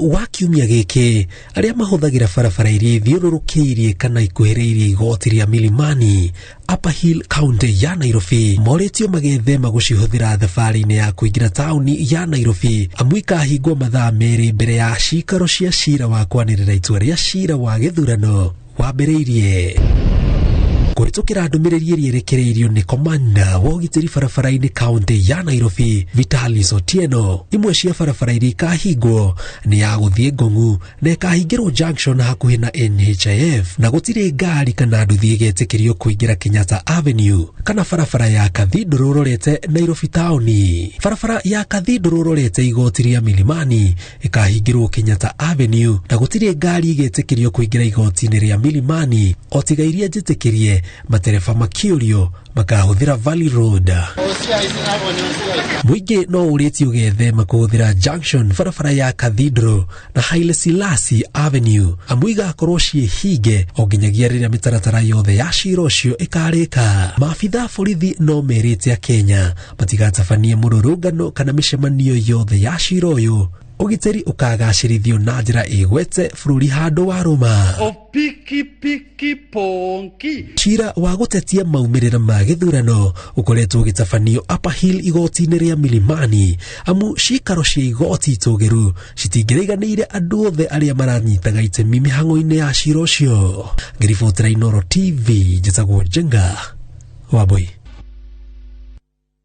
Wa kiumia gĩkĩ, arĩa mahũthagĩra barabara iria ithiũrũrũkĩirie kana ikuhĩrĩirie igoti rĩa Milimani, Upper Hill, County ya Nairobi, morĩtio magethema gũcihũthĩra thabarĩ-inĩ ya kũingĩra taũni ya Nairobi, amu ikahingwo mathaa 2 mbere ya cikaro cia cira wa kwanĩrĩra itua rĩa cira wa gĩthurano wambĩrĩirie. Kũhĩtũkĩra ndũmĩrĩri ĩrĩa ĩrekereirio nĩ komanda wa ũgitĩri barabara-inĩ kaunti ya Nairobi, Vitalis Otieno, imwe cia barabara iria ikahingwo nĩ ya gũthiĩ Ngong'u na ĩkahingĩrwo junction hakuhĩ na NHIF, na gũtirĩ ngari kana nduthi ĩgetĩkĩrio kũingĩra Kenyatta Avenue kana barabara ya Cathedral ũrorete Nairobi taũni. Barabara ya Cathedral ũrorete igoti rĩa Milimani ĩkahingĩrwo Kenyatta Avenue, na gũtirĩ ngari ĩgetĩkĩrio kũingĩra igoti-inĩ rĩa Milimani o tiga iria njĩtĩkĩrie. Matereba makĩũrio makahũthĩra Valley Road. Mũingĩ no ũrĩtio ũgethema kũhũthĩra junction barabara ya Cathedral na Haile Selassie Avenue, amu igakorwo ciĩ hinge o nginyagia rĩrĩa mĩtaratara yothe ya cira ũcio ĩkarĩka. Maabitha a borithi no merĩte Akenya matigatabanie mũrũrũngano kana mĩcemanio yothe ya cira ũyũ. Ũgitĩri ũkagacĩrithio na njĩra ĩgwete bũrũri handũ wa rũma. Piki piki ponki. Cira wa gũtetia maumĩrĩra ma gĩthurano ũkoretwo ũgĩtabanio Upper Hill igoti-inĩ rĩa Milimani, amu cikaro cia igoti itũgĩru citingĩraiganĩire andũ othe arĩa maranyitaga itemi mĩhang'o-inĩ ya cira ũcio. Ngĩribotera Inooro TV, njĩtagwo Njenga Wambui.